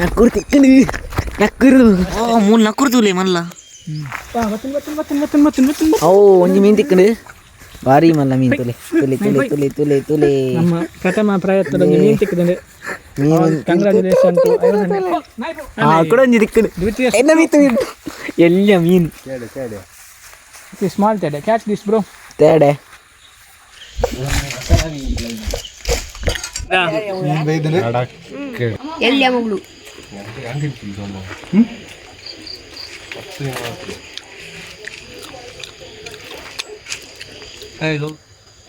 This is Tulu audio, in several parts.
ನಕ್ಕುರು ತಿಕ್ಕಂಡು ನಕ್ಕುರು ಓ ಮೂಲು ನಕ್ಕುರು ತೂಲೆ ಮಲ್ಲ. ಬತ್ತನ್ ಬತ್ತನ್ ಬತ್ತನ್ ಬತ್ತನ್ ಬತ್ತನ್ ಬತ್ತನ್. ಓ ಒಂಜಿ ಮೀನು ತಿಕ್ಕಂಡು ಭಾರಿ ಮಲ್ಲ ಮೀನು ತುಲೆ ತುಲೆ ತುಲೆ ತುಲೆ ತುಲೆ ತುಲೆ. ನಮ್ಮ ಪ್ರಥಮ ಪ್ರಯತ್ನದಲ್ಲಿ ಮೀನು ತಿಕ್ಕಿದೆ. ಮೀನು. ಕಂಗ್ರಾಚುಲೇಷನ್. ಆ ಕೂಡ ಒಂಜಿ ತಿಕ್ಕಂಡು. ದ್ವಿತೀಯ. ಎನ್ನ ಮೀನು ಎಲ್ಲ ಮೀನು. ಸ್ಮಾಲ್ ತೇಡೆ, catch this bro. ತೇಡೆ. ಎಲ್ಲಿಯ ಮಗಳು?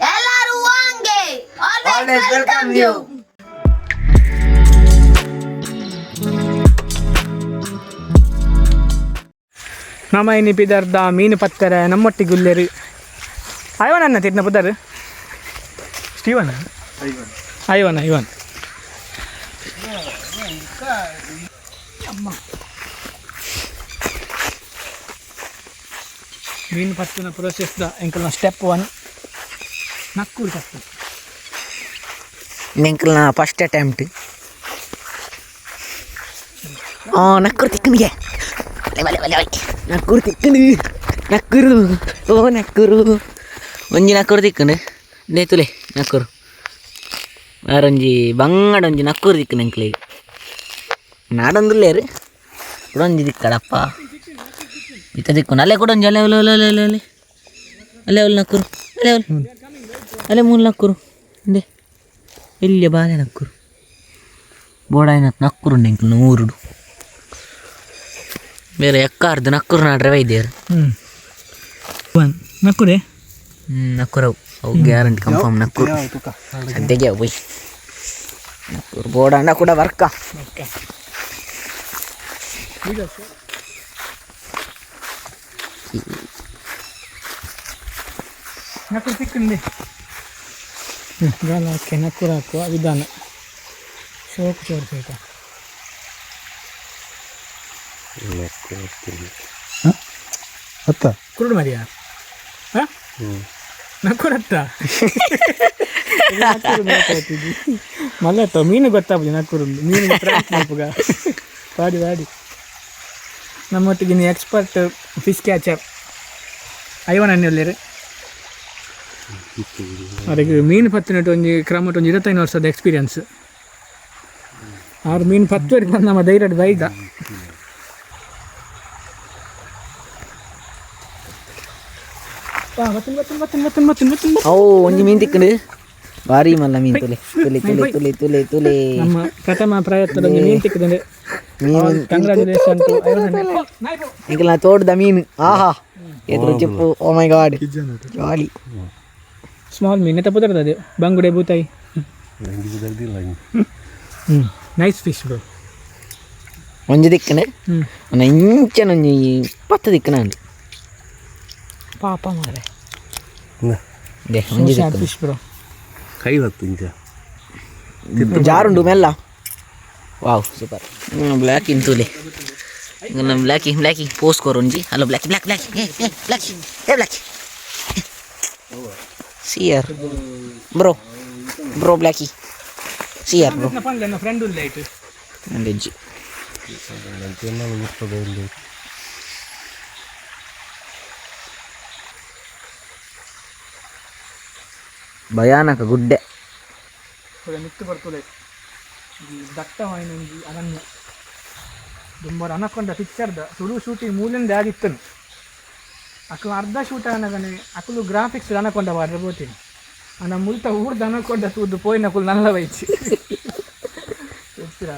ಎಲ್ಲರೂ ವಾಂಗೆ always welcome you. ನಮ್ಮ ಇನಿ ಪಿದರ್ದ ಮೀನು ಪತ್ತೆರೆ ನಮ್ಮೊಟ್ಟಿಗೆ ಉಲ್ಲೇರು ಐವನ್ ಅನ್ನ ತಿನ್ನ ಪುದರ್ Steven Ivan Ivan. ಮೀನು ಪತ್ತುನ ಪ್ರೊಸೆಸ್ the ಎಂಕಲ್ನ step one ನಕ್ಕೂರು ಪತ್ತು. ಎಂಕಲ್ನ ಫಸ್ಟ್ ಅಟೆಂಪ್ಟ್. ಆ ನಕ್ಕುರು ತಿಕ್ಕನಿಗೆ ಬಲೆ ಬಲೆ ಬಲೆ ನಕ್ಕುರು ತಿಕ್ಕಂಡು ನಕ್ಕುರು ಓ ನಕ್ಕುರು ಒಂಜಿ ನಕ್ಕುರು ತಿಕ್ಕಂಡು ನೇ ತುಲೆ ನಕ್ಕುರು വേറൊഞ്ചി ಬಂಗಡ ಒಂಜಿ ನಕ್ಕುರು ತಿಕ್ಕಂಡು ಎಂಕ್ಲೆಗ್ ನಾಡೊಂದುಲ್ಲೇರು ಕೂಡ ಒಂಜಿ ತಿಕ್ಕಡಪ್ಪ ಇತ್ತ ತಿಕ್ಕು ಅಲ್ಲೇ ಕೂಡ ಒಂಜಿ ಅಲ್ಲೇ ಅಲ್ಲೇ ಅಲ್ಲೇ ಅಲ್ಲೇ ಅಲ್ಲೇ ಅಲ್ಲೇ ಅಲ್ಲ ನಕ್ಕುರು ಅಲ್ಲೇ ಅಲ್ಲ ಅಲ್ಲೇ ಮೂರು ನಕ್ಕುರು ಇಂದೆ ಇಲ್ಲಿ ಬಾಲೆ ನಕ್ಕುರು ಬೋಡಾಯಿನ ನಕ್ಕುರು ಉಂಡು ಎಂಕ್ಲು ನೂರುಡು ಬೇರೆ ಎಕ್ಕಾರ್ದು ನಕ್ಕುರು ನಾಡ್ರೆ ವೈದ್ಯರು. ಹ್ಞೂ ಒನ್ ನಕ್ಕುರೆ. ಹ್ಞೂ ನಕ್ಕುರವು ಅವು ಗ್ಯಾರಂಟಿ ಕನ್ಫರ್ಮ್ ನಕ್ಕುರು ಸದ್ಯಕ್ಕೆ ಅವು ಬೈ ನಕ್ಕುರು ಬೋಡಾಂಡ ಕೂಡ ವರ್ಕ. ಓಕೆ. ನಕ್ಕುರು ತಿಕ್ಕಂడి ಗಾಲ ಹಾಕಿ ನಕ್ಕುರು ಹಾಕುವ ವಿಧಾನ ಶೋಕು ತೋರಿಸೈತ. ಅತ್ತ. ಕುರುಡು ಮರಿಯಾ ಹಾಂ ನಕ್ಕುರತ್ತ ಮಲ್ಲತ್ತ ಮೀನು ಗೊತ್ತಾಪುಜಿ ನಕ್ಕುರು ಮೀನು ಮಲ್ಪುಗ ಬಾಡಿ ಬಾಡಿ. ನಮ್ಮೊಟ್ಟಿಗೆ ನೀ expert fish catcher Ivan ಅನ್ನೊಲ್ಲೇರು. ಅದಕ್ಕೆ ಮೀನು ಪತ್ತಿನಟ್ಟು ಒಂಜಿ ಕ್ರಮಟ್ ಒಂಜಿ 25 ವರ್ಷದ ಎಕ್ಸ್ಪೀರಿಯನ್ಸ್. ಆರು ಮೀನು ಪತ್ತುವರೆಗೆ ಬಂದು ನಮ್ಮ ಧೈರ್ಯ ಬೈದ. ಬತ್ತನ್ ಬತ್ತನ್ ಬತ್ತನ್ ಬತ್ತನ್ ಬತ್ತನ್ ಬತ್ತನ್. ಓ ಒಂಜಿ ಮೀನು ತಿಕ್ಕಂಡು ಭಾರಿ ಮಲ್ಲ ಮೀನು ತುಲೆ ತುಲೆ ತುಲೆ ತುಲೆ ತುಲೆ ತುಲೆ. ನಮ್ಮ ಪ್ರಥಮ ಪ್ರಯತ್ನದಲ್ಲಿ ಮೀನು ತಿಕ್ಕಿದೆ. ಮೀನು. ಕಂಗ್ರಾಚುಲೇಷನ್. ಎಂಕಲ್ನ ತೋಟದ ಮೀನು ಆಹಾ ಎದುರು ಚಿಪ್ಪು oh my god jolly. Small ಮೀನು ತಪ್ಪುತ್ತದೆ ಅದು ಬಂಗುಡೆ ಬೂತಾಯಿ. ಹ್ಞೂ nice fish bro. ಒಂಜಿ ದಿಕ್ಕನೆ ಹ್ಞೂ ಒಂಜಿ ಇಂಚನ ಒಂಜಿ 10 ದಿಕ್ಕನ ಉಂಡು ಪಾಪ ಮಾರೆ. ದೆ ಒಂಜಿ ದಿಕ್ಕನ. Fish bro. ಕೈ ಹೊತ್ತು ಇಂಚ. ಜಾರುಂಡು ಮೆಲ್ಲ. Wow super black in ತುಲೆ ಬ್ಲ್ಯಾಕಿ ಬ್ಲ್ಯಾಕಿ ಪೋಸ್ ಕೊರು ಒಂಜಿ hello Blackie black Blackie ಏ ಏ ಬ್ಲ್ಯಾಕಿ ಏ Blackie see here bro bro Blackie see here bro. ನನ್ನ ಫ್ರೆಂಡ್ ಉಲ್ಲ ಆಯ್ತು. ಅಂದೆಜ್ಜಿ. ಭಯಾನಕ ಗುಡ್ಡೆ. ಮಿತ್ತು ಬರ್ತದೆ ಈ ದಟ್ಟವಾಯಿನ ಒಂಜಿ ಅರಣ್ಯ ದುಂಬರ ಅನಕೊಂಡ ಪಿಕ್ಚರ್ದ ಸುಡು ಶೂಟಿಂಗ್ ಮೂಲಿಂದ ಆಗಿತ್ತನು ಅಕ್ಲು ಅರ್ಧ ಶೂಟ್ ಅನಗನೆ ಅಕುಲು ಗ್ರಾಫಿಕ್ಸ್ ಅನಕೊಂಡ ಬಾರ್ರೆ ಬೋತೀನಿ ಅನ ಮುಲ್ತ ಊರ್ದ ಅನಕೊಂಡ ತೂದು ಪೋಯಿನ ಅಕುಲು ನಲ್ಲ ವೈಚಿ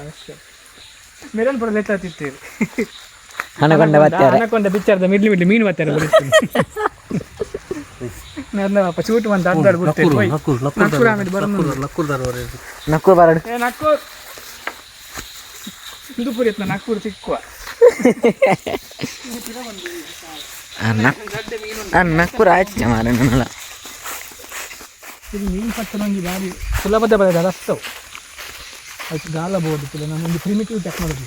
ಅವಶ್ಯ ಮೆರನ್ ಪುರ ಲೆತ್ತಾತಿತ್ತೇವೆ. ಅನಕೊಂಡ ಬತ್ತಾರೆ. ಅನಕೊಂಡ ಪಿಕ್ಚರ್ದ ಮಿಡ್ಲಿ ಮಿಡ್ಲಿ ಮೀನು ಬತ್ತಾರೆ ಬರುತ್ತೀನಿ ನನ್ನ ಪಾಪ ಶೂಟ್ ಬಂದು ಅರ್ಧ ಬಿಡ್ತೇವೆ. ನಕ್ಕುರು ಆಮೇಲೆ ಬರೋದು. ನಕ್ಕು ಬರಡು. ಏ ನಕ್ಕೂರ್ ಇದು ಪುರಿಯತ್ನ ನಕ್ಕೂರು ಚಿಕ್ಕುವ. ನಕ್ಕು ರಾಜ್ಯ ಮಾರ ನನ್ನಲ್ಲ. ಇದು ಮೀನು ಪತ್ತನ ಒಂಜಿ ಬಾರಿ ಸುಲಭದ ಬರದ ರಸ್ತವು ಅದಕ್ಕೆ ಗಾಲ ಬೋರ್ಡ್ ಇತ್ತು ನಮ್ಮೊಂದು ಪ್ರಿಮಿಟಿವ್ ಟೆಕ್ನಾಲಜಿ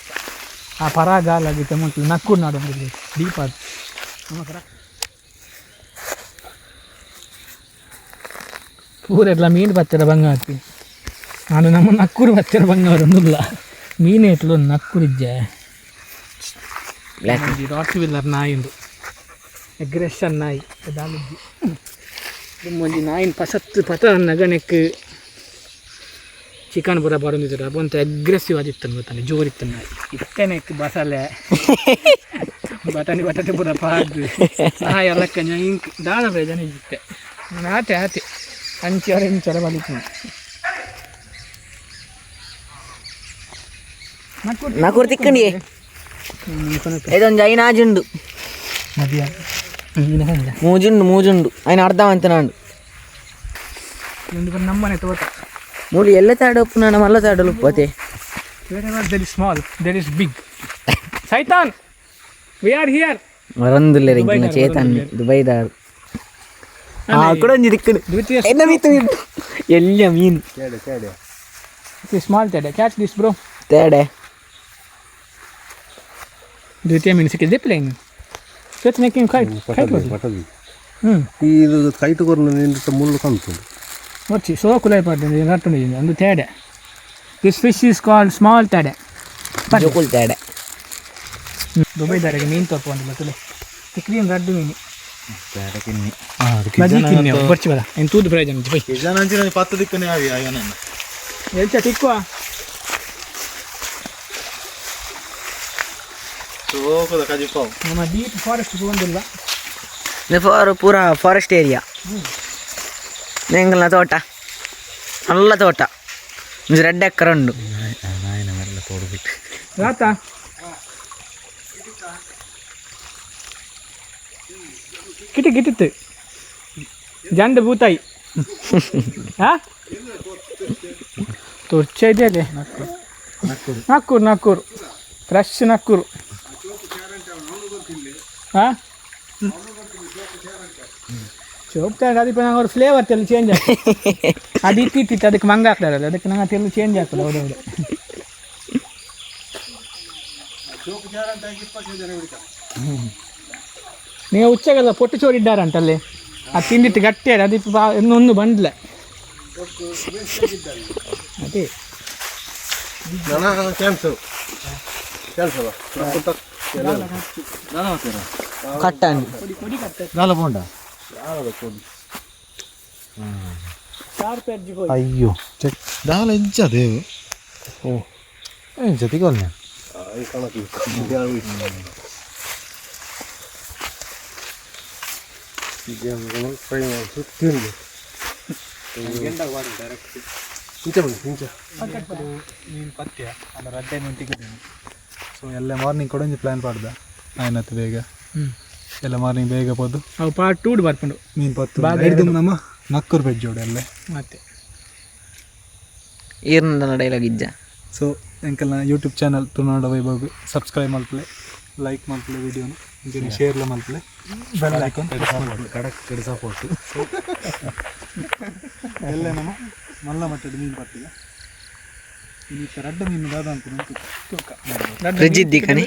ಆ ಪರ ಗಾಲ ಆಗಿತ್ತು ಮೊದಲು ನಕ್ಕೂರು ನಾಡು ಒಂದು ಡೀಪ್ ಅದು ನಮ್ಮ ಕರ ಪೂರೆಲ್ಲ ಮೀನು ಬತ್ತಿರ ಬಂಗ ಹಾಕಿ ನಾನು ನಮ್ಮ ನಕ್ಕೂರು ಬತ್ತಿರ ಬಂಗ ಅವರೊಂದಿಲ್ಲ. ಮೀನು ಎತ್ಲು ನಕ್ಕುರಿಜ್ಜೆ. ಬ್ಲ್ಯಾಕ್. ರಾಟ್ ವೀಲರ್ ನಾಯಿಂದು, ಅಗ್ರೆಷನ್ ನಾಯಿ ದಾಲಿಜ್ಜಿ. ಒಂಜಿ ನಾಯಿನ ಪಸತ್ತು ಪತ ನಗನೆಕ್ ಚಿಕನ್ ಪೂರ ಬರೊಂದಿತ್ತು. ಅಬೊಂತ ಅಗ್ರೆಸಿವ್ ಆದಿತ್ತು ಗೊತ್ತಾನೆ, ಜೋರಿತ್ತು ನಾಯಿ. ಇತ್ತನೆಕ್ ಬಸಲೆ, ಬಟಾಣಿ, ಬಟಾಟೆ ಪೂರ ಪಾಡ್ದು ನಾಯಿ ಅಲಕ್ಕ ಇಂಕ್ ದಾದ ಪ್ರಯೋಜನ ಇತ್ತೆ. ನಾನು ಆತೆ ಆತೆ ಅಂಚಿ ಅವರ ಇಂಚರ ಬಲಿತು. ನಕುರು ತಿಕ್ಕಂಡಿ. ಇದೊಂದು ಐನಾಜುಂಡು, ಮೂಜುಂಡು ಮೂಜುಂಡು. ఆయన ಅರ್ಧ ಅಂತನಾಂಡು. ನಮ್ಮನೆ ತೋಟ. ಮೂಲು ಎಲ್ಲ ತಾಡ ಉಪ್ಪು ಮಲ್ಲ ತಾಡಲು ಉಪ್ಪತೆ. Wherever there is small, there is big. Saitan, we are here. ಮರಂದುಲ್ಲೆ ಇಂಕಿನ Chetan ದುಬೈದಾರು. ಆ ಕೂಡ ಒಂಜಿ ದಿಕ್ಕಡು. ದ್ವಿತೀಯ. ಎನ್ನ ಮೀತು ಮೀನು ಎಲ್ಲ ಮೀನು. ಸ್ಮಾಲ್ ತೇಡೆ, catch this bro. ತೇಡೆ. ದ್ವಿತೀಯ ಮೀನು ಸಿಕ್ಕಿದೆ. Playing catch, making kite kite. ಪಟದಿ. ಹ್ಞೂ. ಇದು ಕೈಟ್ ಕೊರ್ನ ನಿಂತ ಮುಳ್ಳು ಕಂತು. వచ్చి సో ಕುಲೈ ಪಾಡ್ದು ನಟ್ಟುಂಡು ಅಂದು ತೇಡೆ. This fish is called small ತೇಡೆ. ಜೋಕುಲ್ ತೇಡೆ. ದುಬೈದಾರಿಗೆ ಮೀನು ತೋಪುವಂದಿಲ್ಲ. ತುಲೆ ತಿಕ್ರೀನ್ ರಡ್ಡು ಮೀನು ಬಜಿ ಕಿನ್ನೆ ಬರ್ಚಿ ಬರ ಏನು ತೂದು ಪ್ರಯೋಜನ ಬೈ. ಪತ್ತು ದಿಕ್ಕನೆ ಆವಿ ಅಯ್ಯೋ. ಎಲ್ಚ ತಿಕ್ಕುವ. ಸೋಕದ ಕಜಿಪಾವು. ನಮ್ಮ ಡೀಪ್ ಫಾರೆಸ್ಟ್ ತಗೊಂಡಿಲ್ಲ. ಫಾರ್ ಪೂರ ಫಾರೆಸ್ಟ್ ಏರಿಯಾ ಎಂಗಲ್ನ ತೋಟ, ನಲ್ಲ ತೋಟ, ಒಂಜಿ ರಡ್ಡ್ ಎಕ್ಕರೆ ಉಂಡು. ರಾತ ಕಿಟಿ ಕಿಟಿತ್ತು ಜಂಡ ಬೂತಾಯಿ. ಹಾ, ತುರ್ಚ ಇದೆಯಲ್ಲೇ. ನಾಕ್ಕೂರು ನಾಕ್ಕೂರು, ಫ್ರೆಶ್ ನಾಕ್ಕೂರು. ಹಾ, ಚೋಪ್ತಾ ಅದಕ್ಕೆ ನಂಗೆ ಅವ್ರ ಫ್ಲೇವರ್ ತೆಲ್ಲ ಚೇಂಜ್ ಆಗ್ತದೆ. ಅದು ಇತ್ತಿತ್ತು, ಅದಕ್ಕೆ ಮಂಗ ಹಾಕ್ತಾರಲ್ಲ, ಅದಕ್ಕೆ ನಂಗೆ ತೆಲ್ಲ ಚೇಂಜ್ ಆಗ್ತದೆ. ಹೌದೌದು. ನೀವು ಉಚ್ಚಗಲ್ಲ ಪೊಟ್ಟು ಚೋರು ಇದ್ದಾರಂಟಲ್ಲಿ. ಅದು ತಿಂದಿಟ್ಟು ಗಟ್ಟಿ ಅದು ಇನ್ನೊಂದು ಬಂದ್ಲೆ ಅದೇ. Cancel cancel. ಕಟ್ಟಂಡು. ದಾಲ ಬೋಂಡ. ಅಯ್ಯೋ, ಚೆಕ್ ದಾಲ ಇಂಚ ದೇವು. ಓ, ಇಂಚ ತಿಗೊಲ್ನೆ. ಇಂಚ ಬನ್ನಿ ಇಂಚ. ಮೀನು ಪತ್ಯ ಅಲ್ಲ, ರಡ್ಡೆ ಮೀನು ತಿಕ್ಕಿದ್ದೀನಿ. ಸೊ ಎಲ್ಲ ಮಾರ್ನಿಂಗ್ ಕೊಡೊಂಜಿ ಪ್ಲ್ಯಾನ್ ಪಾಡ್ದ ಆಯ್ನತ್ತು ಬೇಗ ಎಲ್ಲ ಮಾರ್ನಿಂಗ್ ಬೇಗ ಪೋದು. ಅವು ಪಾರ್ಟ್ ಟೂಡ್ ಬರ್ಕೊಂಡು. ಮೀನು ಪತ್ತು ಹಿಡ್ದು ನಮ್ಮ ನಕ್ಕೂರು ಬೆಜ್ಜೋಡು ಅಲ್ಲೇ. ಮತ್ತೆ ಈರ್ನ ಡೈಲಾಗ್ ಇಜ್ಜ. ಸೊ ಎಂಕಲ್ನ YouTube channel Tulunada Vaibhav subscribe ಮಲ್ಪಲೆ, ಲೈಕ್ ಮಲ್ಪಲೆ, ವಿಡಿಯೋನು ಇಂಚನೆ ಶೇರ್ಲ ಮಲ್ಪಲೆ, bell icon press ಮಲ್ಪಲೆ. ಕಡಕ್ ಕಡೆ ಸಪೋರ್ಟ್. ಎಲ್ಲ ನಮ್ಮ ಮಲ್ಲ ಮಟ್ಟದ ಮೀನು ಪತ್ತಿಗೆ ಇನ್ನಿತ್ತ ರಡ್ಡ ಮೀನು ದಾದ ಅಂತ ಉಂಟು. ತೂಕ. ಫ್ರಿಜ್ ಇದ್ದಿ ಕಣೆ.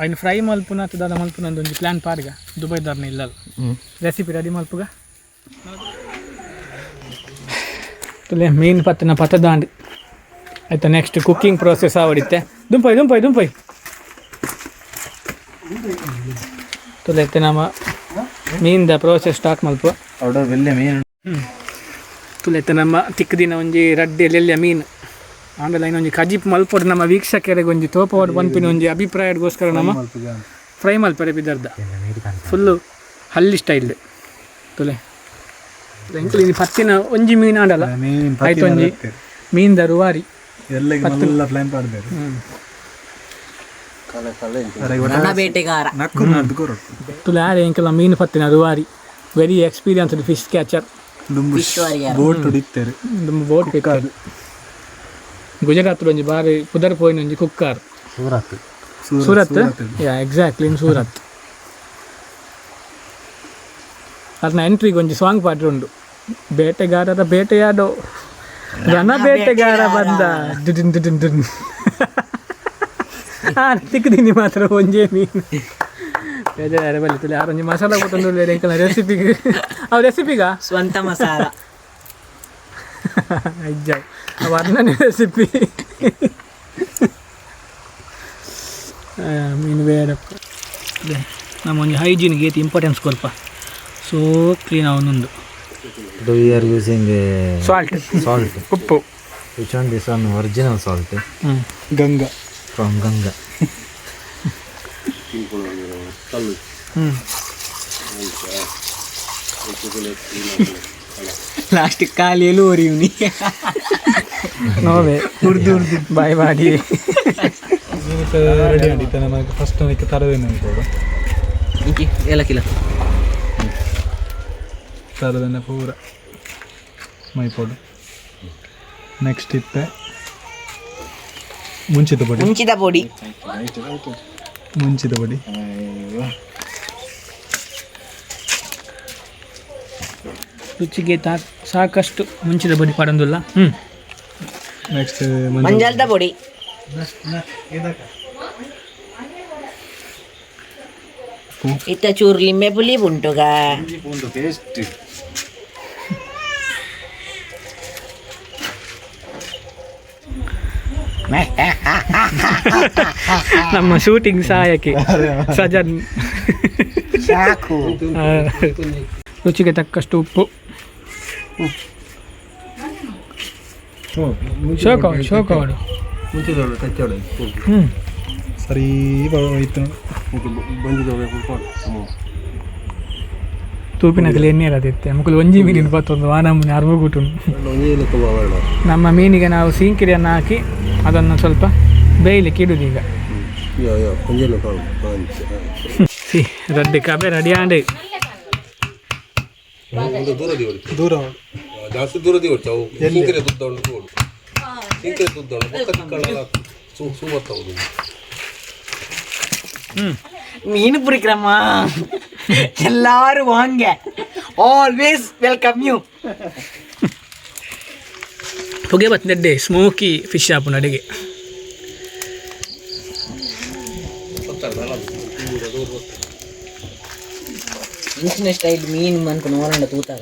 ಅಯ್ನ ಫ್ರೈ ಮಲ್ಪುನ ಅಥವಾ ದಾದ ಮಲ್ಪುನ ಅಂತ ಒಂಜಿ ಪ್ಲ್ಯಾನ್ ಪಾಡ್ಗ. ದುಬೈದಾರ್ನ ಇಲ್ಲ ರೆಸಿಪಿ ರೆಡಿ ಮಲ್ಪುಗ. ತುಲೆ ಮೀನು ಪತ್ತಿನ ಪತದಾಂಡ್ ಆಯ್ತಾ. Next cooking process ಆವಡಿತ್ತೆ. ದುಂಪೈ ದುಂಪೈ ದುಂಪೈ. ತುಲೆ ಇತ್ತೆ ನಮ್ಮ ಮೀನ್ದ ಪ್ರೋಸೆಸ್ ಸ್ಟಾರ್ಟ್ ಮಲ್ಪ. ಆರ್ಡರ್ ಬೆಲ್ಲೆ ಮೀನು. ತುಲೆ ಇತ್ತೆ ನಮ್ಮ ತಿಕ್ಕದಿನ ಒಂಜಿ ರಡ್ಡೆ ಎಲ್ಲೆಲ್ಲ ಮೀನು ಆಂಡಲ ಇನ್ನೊಂಜಿ ಕಜಿಪ್ ಮಲ್ಪೊಡು. ನಮ್ಮ ವೀಕ್ಷಕರಿಗೆ ಒಂಜಿ ತೋಪವಾಡ್ ಪನ್ಪಿನ ಒಂಜಿ ಅಭಿಪ್ರಾಯಗೋಸ್ಕರ ನಮ್ಮ ಮಲ್ಪುಗ. ಫ್ರೈ ಮಲ್ಪರೆ ಬಿದರ್ದ ಫುಲ್ಲು ಹಲ್ಲಿ ಸ್ಟೈಲ್. ತುಲೆ ಎಂಕುಲು ಇನಿ ಪತ್ತಿನ ಒಂಜಿ ಮೀನು ಆಂಡಲ ಮೀನು. ಆಯ್ತು, ಒಂಜಿ ಮೀನ್ದ ರುವಾರಿ. ಎಲ್ಲಗೆ ಮಲ್ಲ ಪ್ಲ್ಯಾನ್ ಪಾಡ್ದೇರು. ಬೇಟೆಗಾರ. ನಕ್ಕೂರು ನಡ್ದು ಕೊರೊಡು. ತುಲೆ ಆರೆ ಎಂಕಲ ಮೀನು ಪತ್ತಿನ ರುವಾರಿ, very experienced fish catcher. ದುಂಬು ಬೋಟ್ ಹೊಡಿತೇರು. ಬೋಟ್. ಗುಜರಾತ್ ಒಂಜಿ ಬಾರಿ ಪುದರ್ ಪೋಯಿನ ಒಂಜಿ ಕುಕ್ಕಾರ್. ಸೂರತ್. ಸೂರತ್, ಯಾ, ಎಕ್ಸಾಕ್ಟ್ಲಿ ಇನ್ ಸೂರತ್. ಅದನ್ನ ಎಂಟ್ರಿಗೆ ಒಂಜಿ ಸಾಂಗ್ ಪಾಡ್ರೆ ಉಂಡು, ಬೇಟೆಗಾರರ ಬೇಟೆಯಾಡೋ ರಣ ಬೇಟೆಗಾರ ಬಂದ ದುಡಿನ್ ದುಡಿನ್ ದುಡಿನ್. ಆ ತಿಕ್ಕದಿನಿ ಮಾತ್ರ ಒಂಜೇ ಮೀನು. ಬೇಜಾರು ಬಲ್ಲಿ. ತುಲೆ ಆರೊಂಜಿ ಮಸಾಲ ಕೊಟ್ಟೊಂದು ಎಂಕಲ್ನ ರೆಸಿಪಿಗೆ ಅವು ರೆಸಿಪಿಗಾ. ಸ್ವಂತ ಮಸಾಲ. ಅಜ್ಜ, ಅವು ಅರ್ನನೆ ರೆಸಿಪಿ. ಮೀನು ಬೇಡ. ನಮ್ಮ ಒಂಜಿ ಹೈಜೀನ್ಗೆ ಏತ್ ಇಂಪಾರ್ಟೆನ್ಸ್ ಕೊಲ್ಪ, ಸೊ ಕ್ಲೀನ್ ಅವನೊಂದು. We are using salt. Salt. ಉಪ್ಪು. Which one? This one original salt. ಹ್ಞೂ. ಗಂಗಾ. From Ganga. ಹ್ಞೂ. ಲಾಸ್ಟ್ ಖಾಲಿ ಎಲ್ಲಿ ಒರಿಯುನಿ. ನೋವೆ ಉರ್ದು ಉರ್ದು ಬಾಯ್ ಬಾಡಿ. ರೆಡಿ ಆಡಿತ್ತೆ ನಮಗೆ. ಫಸ್ಟ್ ನನಗೆ ತರದೇನೆ ಅನ್ಕೋದು. ಇಂಕಿ ಏಲಕ್ಕಿಲ್ಲ. ತರದನ್ನ ಪೂರ ಮೈಪೋಡು. ನೆಕ್ಸ್ಟ್ ಇತ್ತೆ ಮುಂಚಿತ ಪೊಡಿ. ಮುಂಚಿದ ಪೊಡಿ. ಮುಂಚಿತ ಪೊಡಿ. ರುಚಿಗೆ ಸಾಕಷ್ಟು ಮುಂಚಿದ ಬಡಿ ಪಡೊಂದುಲ್ಲ. ಹ್ಞೂ. ನೆಕ್ಸ್ಟ್ ಮಂಜಲ್ದ ಪೊಡಿ. ಇತ್ತ ಚೂರು ಲಿಂಬೆ ಪುಲಿ ಉಂಟುಗ. ಟೇಸ್ಟ್. ನಮ್ಮ ಶೂಟಿಂಗ್ ಸಹಾಯಕ್ಕೆ ಸಜನ್. ಸಾಕು. ರುಚಿಗೆ ತಕ್ಕಷ್ಟು ಉಪ್ಪು. ಶೋಕ ಶೋಕ ಅವಳು. ಹ್ಞೂ. ಸರಿ ಇತ್ತು ನೋಡು. ತೂಪಿನಕಲಿ ಎಣ್ಣೆ ಅದಿತ್ತೆ ಮುಕುಲು ಒಂಜಿ ಮೀನಿನ ಬತ್ತೊಂದು ವಾನಮ್ಮನೆ ಅರ್ವಗುಟು. ನಮ್ಮ ಮೀನಿಗೆ ನಾವು ಸೀಂಕಿರಿಯನ್ನು ಹಾಕಿ ಅದನ್ನು ಸ್ವಲ್ಪ ಬೇಯಲಿಕ್ಕೆ ಇಡುದು ಈಗ. ಸಿ ರಡ್ಡಿ ಕಬೆ ರೆಡಿ ಆಂಡ್. ದೂರ. ಜಾಸ್ತಿ ದೂರ ದಿವಸ ಅವು ಸಿಂಕರೆ ದುಡ್ಡು ತೋಡು, ಸಿಂಕರೆ ದುಡ್ಡು ಬೊಕ್ಕ ತಿಕ್ಕಳ ಸೂ ಸೂ ಬತ್ತವುದು. ಮೀನು ಪುರಿಕ್ರಮ್ಮ, ಎಲ್ಲಾರು ವಾಂಗ, ಆಲ್ವೇಸ್ welcome you. ಹೊಗೆ ಬತ್ತಿದ್ದೆ, ಸ್ಮೋಕಿ ಫಿಶ್ ಆಪುನ ಅಡಿಗೆ. ಇಂಚಿನ ಸ್ಟೈಲ್ ಮೀನು ಮನ್ಪುನ ಓರಂಡ ತೂತಾರ.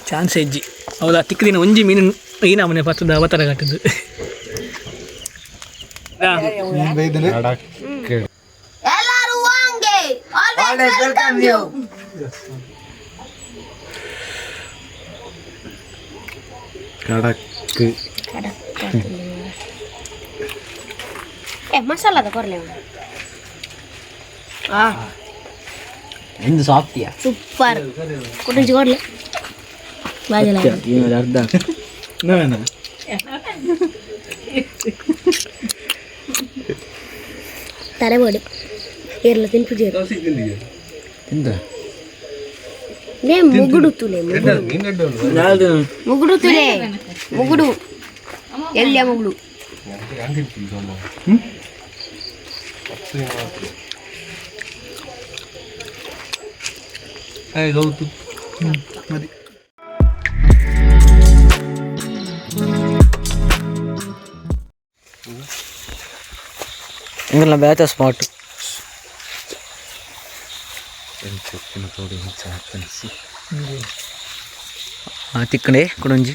ಚಾನ್ಸ್ ಹೆಜ್ಜಿ ಹೌದಾ? ತಿಕ್ಕದಿನ ಒಂಜಿ ಮೀನು ಈ ನಮೂನೆ ಪತ್ತದ ಅವತಾರ ಕಟ್ಟದು. ಎಲ್ಲರೂ ವಾಂಗೆ, ಆಲ್ವೇಸ್ welcome you. ಕಡಕ್. ಏ ಮಸಾಲಾದ ಕೊರ್ಲೆ. ಆ. ಎಂದು ಸಾಫ್ಟಿಯಾ? ಸೂಪರ್. ಕೊಟ್ಟಂಚಿ ಕೊಡ್ಲೆ ಬಾಜಲ. ಅರ್ಧ. ತಲೆ ಬೋಡು ಏರ್ಲ ತಿನ್ಪುಜೇರು. ತಿಂದ. ನೇ ಮುಗುಡು ತುಲೆ. ಮುಗುಡು ತುಲೆ, ಮುಗುಡು ಎಲ್ಲಿಯ ಮುಗುಡು. ಮದಿ. ಇಂಗ್ಲ ಬೇತ ಸ್ಪಾಟ್. ತಿಕ್ಕಂಡೆ ಕೊಡೊಂಜಿ.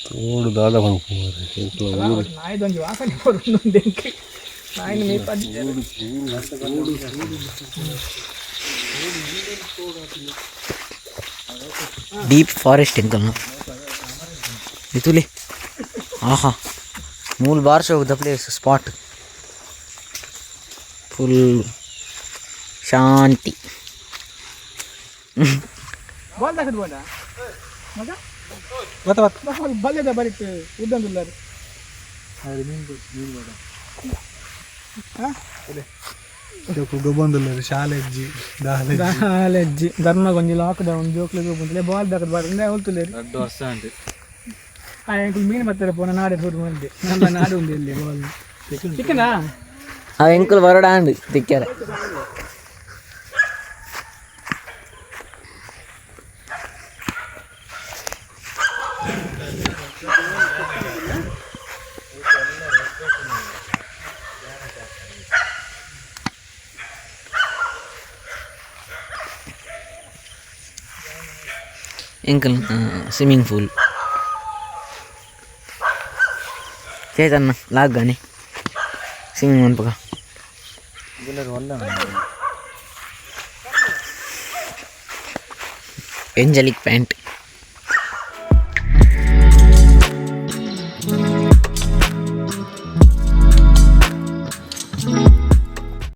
ತೋಡು ದಾದ ಪನ್ಪು. ನಾಯ್ದೊಂಜಿ ವಾಸನೆ ಬರುಂಡು ಎಂಕ್. ನಾಯಿನ ಮೇಪದ್ದು. ಡೀಪ್ ಫಾರೆಸ್ಟ್ ಎಂಕಲ್ನ ಇತುಲಿ. ಆಹಾ, ಮೂಲ ಬಾರ್ಸ್ the place spot, full Shanti. Ball ದಾಕದ್ ಬೋಡ ಮಗ. ಬತ್ತ ಬತ್ತ. ಬಾಲ್ ಬಲ್ಯದ ಬರಿಟ್ ಉದ್ದಂದುಲ್ಲಾರು. ಗೊಬ್ಬೊಂದುಲ್ಲ, ಶಾಲೆ ಅಜ್ಜಿ ದಾಲೆ. ದಾಲೆಜ್ಜಿ ಧರ್ಮಗೊಂಜಿ ಲಾಕ್ ಡೌನ್ ಜೋಕ್ಲಿಗೆ ಹೋಗುಂತಲೇ ಬಾಲ್ ದಾಕದ್ ಬಾಲ್ ಇಂದ ಹೋಲ್ತುಲೇರು. ರಡ್ಡು ವರ್ಷ ಅಂತೆ. ಆ ಎಂಕುಲು ಮೀನು ಬರ್ತಾರೆ ಪೋನ ನಾಡೆ ಶುರು ಮಾಡಿದೆ. ನಮ್ಮ ನಾಡು ಉಂಡು ಇಲ್ಲಿ ಬಾಲ್ ಚಿಕನಾ. ಆ ಎಂಕುಲು ಬರೋಡ ಅಂಡ್ ತಿಕ್ಕ್ಯಾರ. ಎಂಕಲ್ ಸ್ವಿಮ್ಮಿಂಗ್ ಪೂಲ್. ಚೇತನ್ನ ಲಾಗ್ಗಾನೆ ಸ್ವಿಮ್ಮಿಂಗ್ ಮನ್ಪಗ. Angelic pant.